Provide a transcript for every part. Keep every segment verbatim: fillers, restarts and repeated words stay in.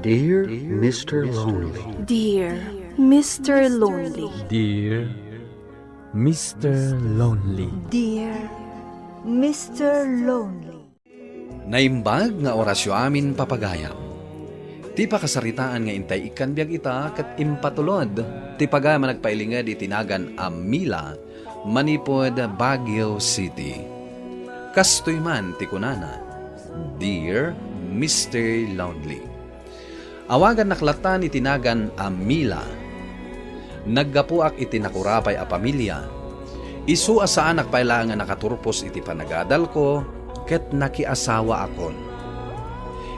Dear Mister Lonely. Dear Mister Lonely. Dear Mister Lonely. Dear Mister Lonely. Naimbag nga orasyo amin, papagayam. Ti pakasaritaan nga intay ikkan biag ita ket impatulod ti pagayam a nagpailinged iti nagan a Mila manipud Baguio City. Kastoy man ti kunana, "Dear Mister Lonely." Awagannak latta iti nagan a Mila. Naggapuak iti nakurapay a pamilia. Isu a saanak pay laeng a nakaturpos iti panagadalko ket nakiasawaakon.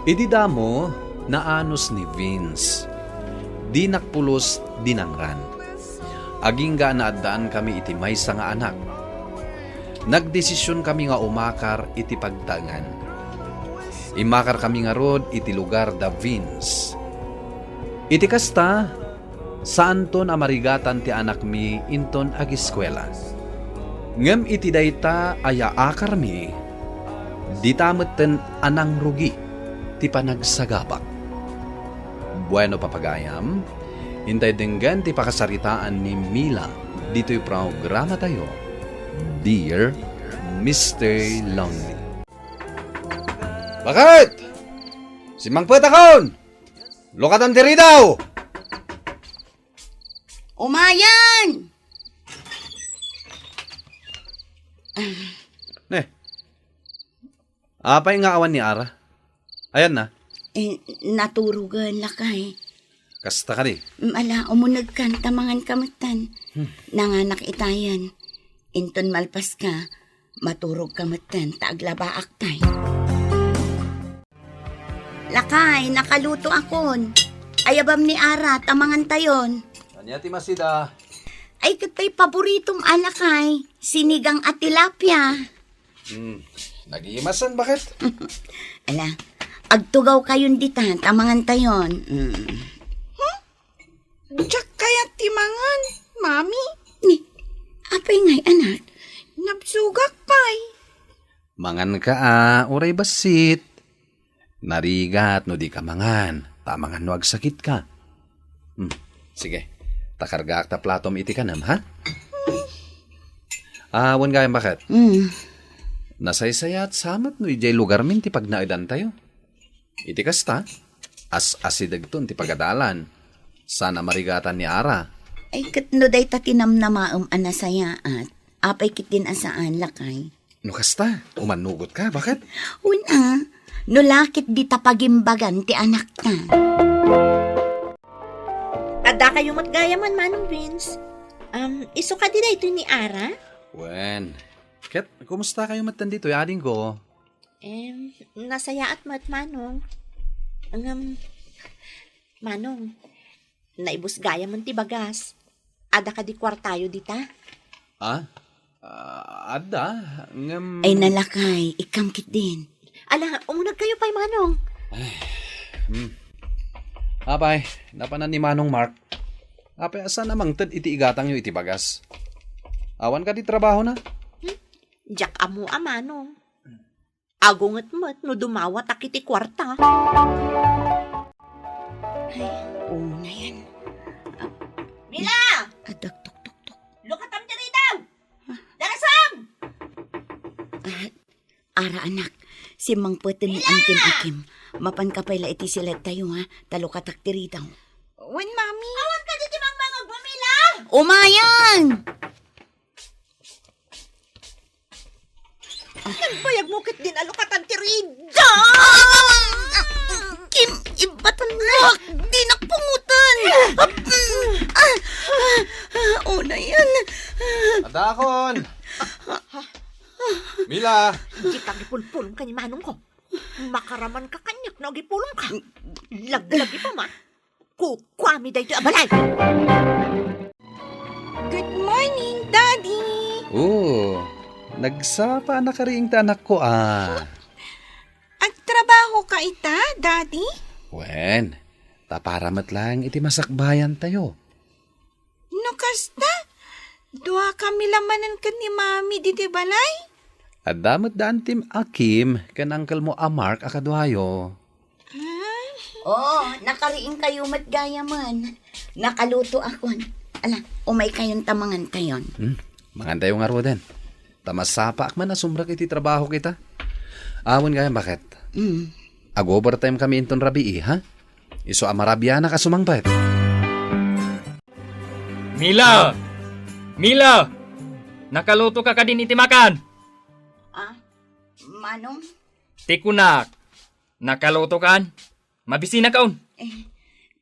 Idi damo, naanus ni Vince. Dinak pulos dinangran. Agingga a naaddaankami iti maysa nga anak. Nagdesisionkami nga umakar iti pagtaengan. Immakarkami ngarud iti lugar da Vince. Iti kasta, saanton a marigatan ti anakmi inton agiskuela. Ngem iti dayta a yaakarmi, dita metten a nangrugi ti panagsagabak. Bueno, papagayam, intay denggen ti pakasaritaan ni Mila ditoy programatayo, Dear Mister Lonely. Bakit? Simmangpetakon! Lukatan ti ridaw! Umayan! Ne, apay nga awan ni Ara? Ayan na. Eh, naturogen, lakay. Kasta kadi? Mm, ala, umunegkan, ta manganka metten. Hmm. Nanganak itayen. Inton malpaska, maturogka metten, ta aglabaak pay. Lakay, nakalutoakon. Ayabam ni Ara, ta mangantayon. Ania ti masida? Ay, ket tay paboritom a, lakay. Sinigang a tilapia. Hmm. Nagimasan, bakit? Ala, agtugawkayon dita, ta mangantayon. Hmm. Hmm? Diak kayat ti mangan, Mami. Ni, apay ngay, anak? Nabsogak pay. Manganka a, uray bassit. Narigat no dika mangan, ta mangan no agsakitka. Hmm, sige. Ta kargaak ta platom iti kanem, ha? Ah, wen gayam, bakit? Mm. Nasaysayat sa met no idiay lugarmin ti pagnaedantayo. Iti kasta, as-asidegton ti pagadalan. Saan a marigatan ni Ara. Ay, ket no dayta ti namnamaem a nasayaat, apay ketdin a saan, lakay? No kasta, umannugotka, bakit? Wen a, no la ket dita pagimbagan ti anakta. Addakayo met gayamen, Manong Vince. Um, isu kadi daytoy ni Ara? Wen. Ket, kumustakayo metten ditoy, adingko? Em, nasayaat met, Manong. Ngem, Manong, naibus gayamen ti bagas. Adda kadi kuartayo dita? Ah? Ah, adda, ngem... Ay, nalakay, ikkam ketdin. Ala, umunegkayo pay, Manong. Ay, hmm. Apay, napanan ni Manong Mark. Apay, a saan a mangted iti igatangyo iti bagas? Awan kadi trabahona? Hmm? Diak ammo a, Manong. Agunget met no dumawatak iti kuarta. Ay, unayan. Mila! Adda agtuktuktok. Lukatam ti ridaw! Darasam! Ah, ara, anak, simmangpeten ni Mila! Antim Akim. Mapanka pay la iti siledtayo, ha? Ta lukatak ti ridaw. Wen, Mami. Awan kadi ti mangmangag mo, Mila! Umayan! Nagbayag mo ketdin a lukatan ti ridaw! Kim, ibatannak! Dinak pungotan! Ah, ah, ah, unayan! Adakon! Mila! Dika agipulpulong ken ni manongko. Makaramanka kaniak no agipulongka. Laglagi pa man. Kukuami daytoy a balay! Good morning, Daddy! Oh, nagsapa a nakariing ta anakko, ah. Agtrabaho ka ita, Daddy? Wen, ta para met laeng iti masakbayan tayo. No kasta, dua kami la manen ken ni Mami ditoy balay? Adda met da Antim Akim ken uncle mo a Mark a kaduayo. Ah, Oo, nakariing kayo met gayamen. Nakaluto akon. Ala, umay kayon ta mangan kayon. Hmm, mangan tayo ngaruden. Ta masapaak man a sumrek iti trabaho kita. Awan gayam, baket? Hmm. Ag-overtime kami inton rabii, ha? Isu a marabianak a sumangpet. Mila! Mila! Nakaluto ka kadin iti makan? Ah, Manong? Ti kunak, nakaluto kan? Mabisina kaon. Eh,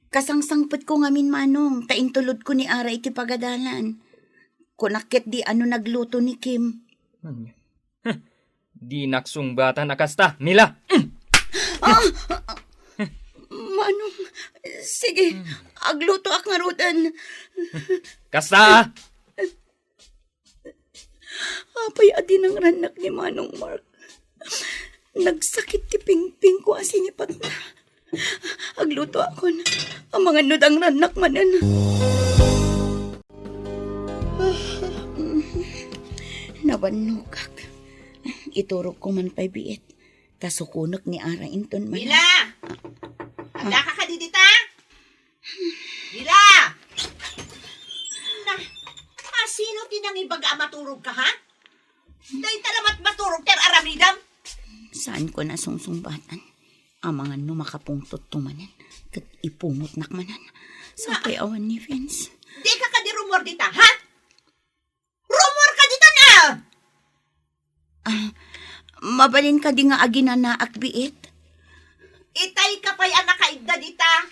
kasangsangpet ko ngamin, Manong, ta intulod ko ni Ara iti pagadalan. Kunak ket di ano nagluto ni Kim. Dinak sungbatan a kasta, Mila. Ah! Manong, sige, aglutoak ngaruden. Kasta, ah. Apay a dinangrannak ni Manong Mark? Nagsakit ti pingpingko a sinipatna. Aglutoakon. Amangan no dangrannak manen. Nabannogak. Iturogko man pay biit. Ta sukonek ni Ara inton man. Mila! Adda ka kadi dita? Mila! Na, asino ti nangibaga a maturog ka, ha? Dayta lamat maturog ti ar-aramidem. Saanko a sungsungbatan? Amangan no makapungtotto manen, ket ipungotnak manen. Sapay awan ni Vince. Di ka kadi rummuar dita, ha? Rummuar ka ditan, a! Ah, mabalin kadi nga aginanaak biit? Itay ka pay a nakaidda dita.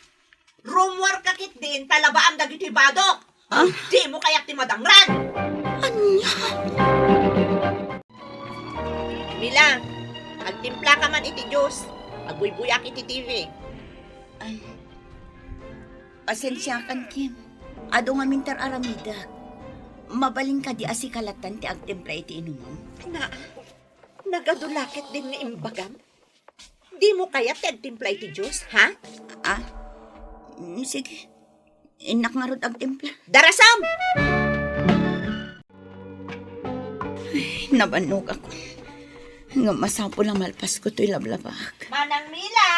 Rummuar ka ketdin, ta labaam dagiti badok. Ah? Dimo kayat ti madangran. Ania? Mila, agtimpla ka man iti juice. Agbuybuyak iti T V. Ay, pasensiakan, Kim. Adu ngamin ti ar-aramidek. Mabalin kadi a sika lattan ti agtimpla iti inumom? Na, nagadu la ketdin nga imbagam? Dimo kayat ti agtimpla iti juice, ha? Ah, mm, sige. Innak ngarud agtimpla. Darasam! Ay, nabannogakon. Ngem masapul a malpasko toy lablabaak. Manang Mila!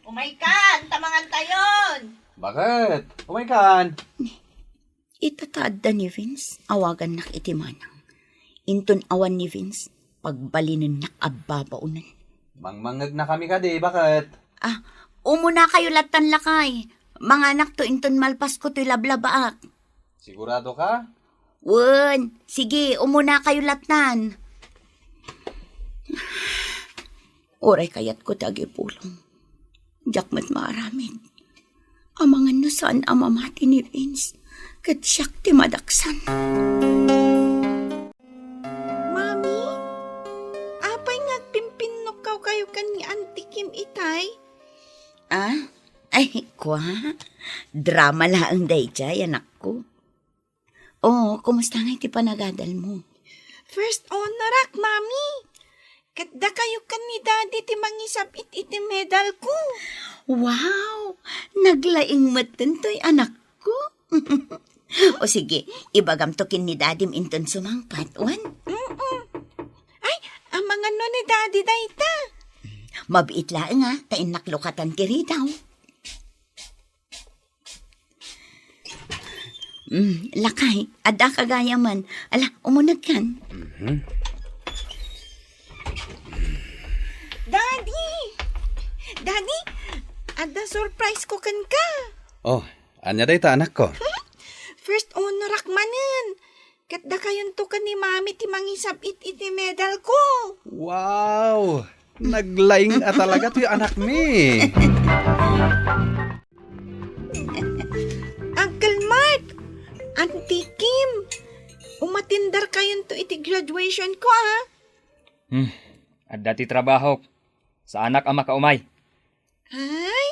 Umaykan, ta mangantayon! Baket? Umaykan! Ita ta adda ni Vince, awagannak iti manang. Inton awan ni Vince, pagbalinennak a babaonen. Mangmangegnakami kadi, baket? Ah, umunakayo lattan, lakay. Manganakto inton malpasko toy lablabaak. Sigurado ka? Wen, sige, umunakayo lattan. Uray kayatko ti agipulong. Diak met maaramid. Amangan no saan a mamati ni Vince, ket siak ti madaksan. Mami, apay nga agpimpinnukawkayo ken ni Auntie Kim itay? Ah? Ay, kwa? Drama laeng daydiay, anakko. Oh, kumusta ngay ti panagadal mo? First honorak, Mami. Ket dakayo ken ni Daddy ti mangisab-it iti medal ko. Wow! Naglaing metten toy, anakko. O sige, ibagam to ken ni Dadim inton sumangpet, wen? Mm-mm. Ay, amangan no ni Daddy dayta. Mabiit laeng, a, ta innak lukatan ti ridaw. Mm, lakay, adda ka gayamen. Ala, umunegkan. Mhm. Daddy! Daddy, adda surprise ko kenka. Oh, ania dayta, anakko? First honorak manen. Ket dakayonto ken ni Mami ti mangisab-it iti medal ko. Wow! Naglaing a talaga toy anakmi. Uncle Mark, Auntie Kim, umatenderkayonto iti graduation ko, a. Hmm, adda ti trabahok. Saanak a makaumay. Ay,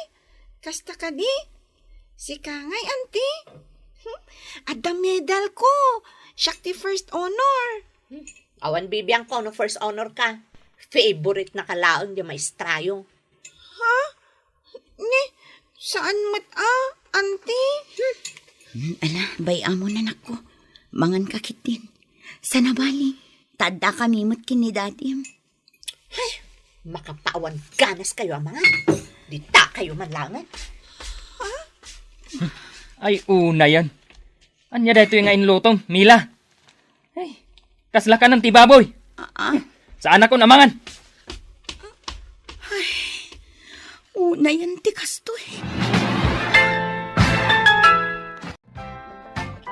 kasta kadi? Sika ngay, Auntie? Hmm, adda medal ko. Siak ti first honor. Hmm, awan bibiangko no first honor ka. Favorite na ka laeng di maestrayo. Ha? Ni, saan met a, Auntie? Hmm, ala, bay-am no, anakko. Mangan ka ketdin. Sana bali, ta adda kami met ken ni Dadim. Ay, makapaawan ganas kayo a mangan. Dita kayo man langen. Ay, unayen. Ania daytoy nga inlutom, Mila? Ay, kasla kanen ti baboy. Ah, ah. Saanakon a mangan. Unayen ti kastoy.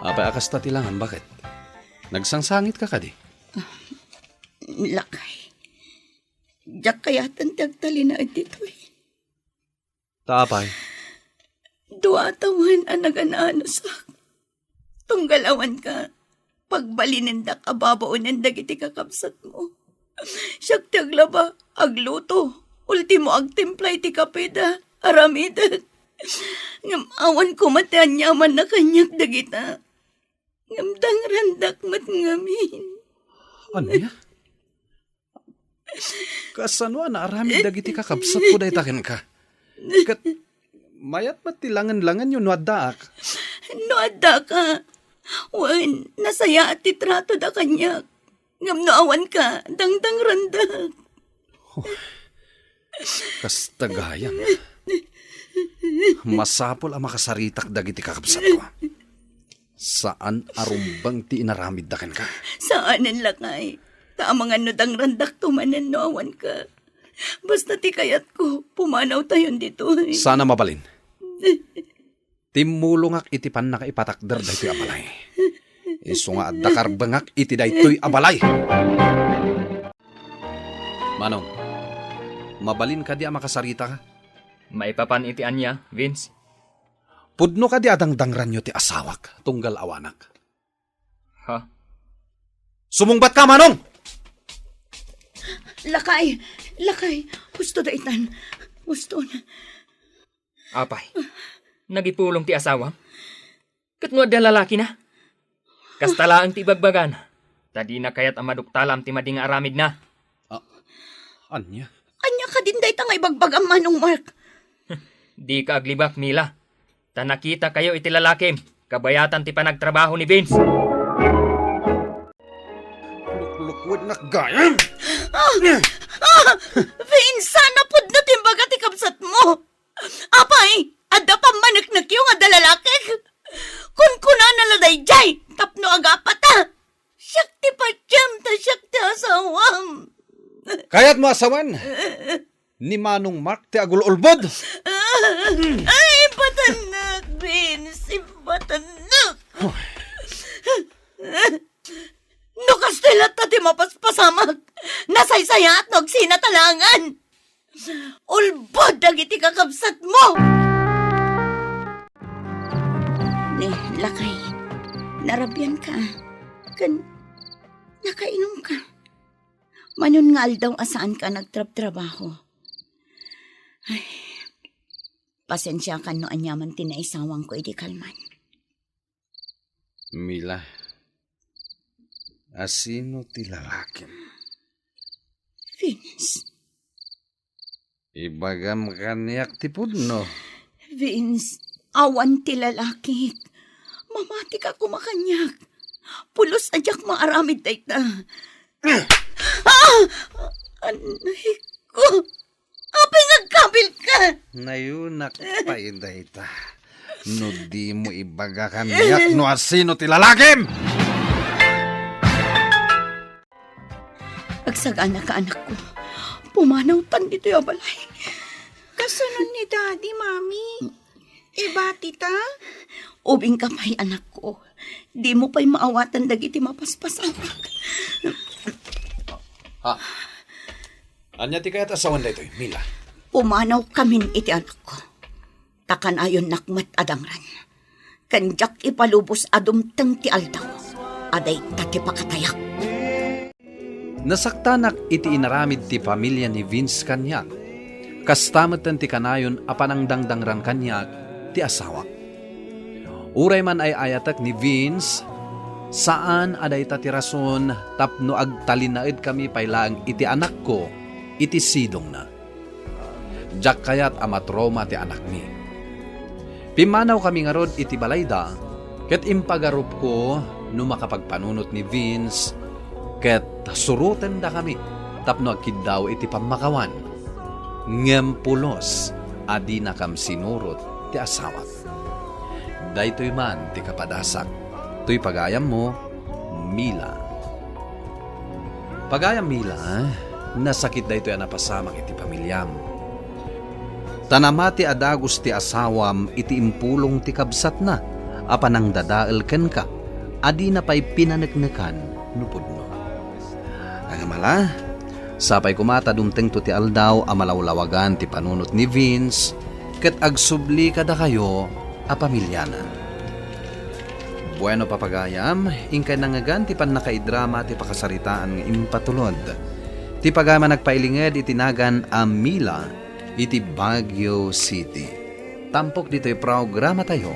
Apay a kasta ti langan, baket? Nagsangsangit ka kadi? Lakay, diak kayaten ti agtalinaed ditoy. Ta apay? Dua a tawen a nagan-anusak. Tunggal awan ka, pagbalinendak a babaonen dagiti kakabsatmo. Siak ti aglaba, agluto, ultimo agtimpla iti kape da aramidek. Ngem awan koma ti aniamanna kaniak dagita. Ngem dangrandak met ngamin. Ania? Kasano a naaramid dagiti kakabsatko dayta kenka? Ket mayat met ti langen-langenyo no addaak. No addaka, wen, nasayaat ti tratoda kaniak. Ngem no awanka, dangdangrandak. Kasta gayam. Masapul a makasaritak dagiti kakabsatko. Saan a rumbeng ti inaramidda kenka. Saanen, lakay. Ta amangan no dangrandakto manen no awanka. Basta ti kayatko, pumanawtayon ditoy. Saan a mabalin. Timmulongak iti pannakaipatakder daytoy a balay. Isu nga adda karbengak iti daytoy a balay. Manong, mabalin kadi a makasarita ka? Maipapan iti ania, Vince? Pudno kadi a dangdangranyo ti asawak tunggal awanak? Ha? Sumungbat ka, Manong! Lakay! Lakay! Husto daytan. Husto na. Apay, nagipulong ti asawam? Ket no adda lalakina? Kasta laeng ti ibagbagana, ta dina kayat a maduktalam ti madi nga aramidna. Ah, ania? Ania kadin dayta nga ibagbagam, Manong Mark? Dika aglibak, Mila. Ta nakitakayo iti lalakim, kabayatan ti panagtrabaho ni Vince. Luklukwennak gayam! Ah! Ah! Vince, saan a pudno ti imbaga ti kabsatmo? Apay, adda pammaneknekyo nga adda lalakik? Kunkunana la daydiay tapno agapata. Siak ti patiem ta siak ti asawam. Kayatmo a sawen? Ni Manong Mark ti agul-ulbod. Ay, ibatannak, Vince. Ibatannak. No kastoy latta ti mapaspasamak, nasaysayaat no agsinatalangan. Ulbod dagiti kakabsatmo! Ni, lakay, narabian ka, ken nakainom ka. Manon nga aldaw a saan ka nagtrabtrabaho. Ay, pasensiakan no aniaman ti naisawangko idi kalman. Mila, asino ti lalakim? Vince. Ibagam kaniak ti pudno. Vince, awan ti lalakik. Mamatika koma kaniak. Pulos a diak maaramid dayta. Ah! Anay ko. Apay nga agkabilka? Nayunak pay dayta. No dimo ibaga kaniak no asino ti lalakim! Agsagana ka, anakko. Pumanawtan ditoy a balay. Kasano ni Daddy, Mami? Ibati ta? Ubing ka pay, anakko. Dimo pay maawatan dagiti mapaspasamak. Ha? Ania ti kayat a sawen daytoy, Mila? Pumanaw kamin iti anakko. Ta kanayonnak met a dangran. Ken diak ipalubos a dumteng ti aldaw a dayta ti pakatayak. Nasaktanak iti inaramid ti pamilia ni Vince kaniak. Kasta metten ti kanayon a panangdangdangran kaniak ti asawak. Uray man ay-ayatek ni Vince, saan a dayta ti rason tapno agtalinaedkami pay laeng iti anakko iti sidongna. Diak kayat a matrauma ti anakmi. Pimmanawkami ngarud iti balayda, ket impagarupko no makapagpanunot ni Vince ket surotendakami tapno agkiddaw iti pammakawan. Ngem pulos a dinakam sinurot ti asawak. Daytoy man ti kapadasak. Toy pagayammo, Mila. Pagayam Mila, nasakit daytoy a napasamak iti pamiliam. Ta namati a dagus ti asawam iti impulong ti kabsatna a panangdadael kenka a dina pay pinaneknekan no pudno. Ngem ala, sapay koma ta dumtengto ti aldaw a malawlawagan ti panunot ni Vince ket agsubli kadakayo a pamiliana. Bueno, papagayam, inkay nangngegan ti pannakaidrama ti pakasaritaan nga impatulod. Ti pagayam a nagpailinged iti nagan a Mila iti Baguio City. Tampok ditoy programatayo,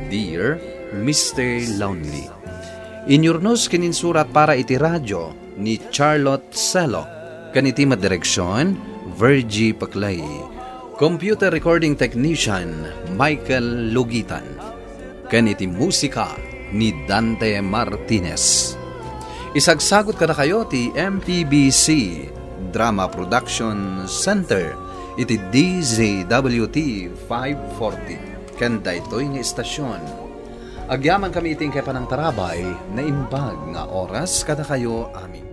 Dear Mister Lonely. Inyurnos ken insurat para iti radio ni Charlotte Celo, ken iti madireksion, Virgie Paclay. Computer recording technician, Michael Lugitan. Ken iti musika ni Dante Martinez. Isagsagut kadakayo ti M P B C Drama Production Center iti D Z W T five forty. Ken daytoy nga istasyon, agyamankami iti inkay panangtarabay, naimbag nga oras kadakayo amin.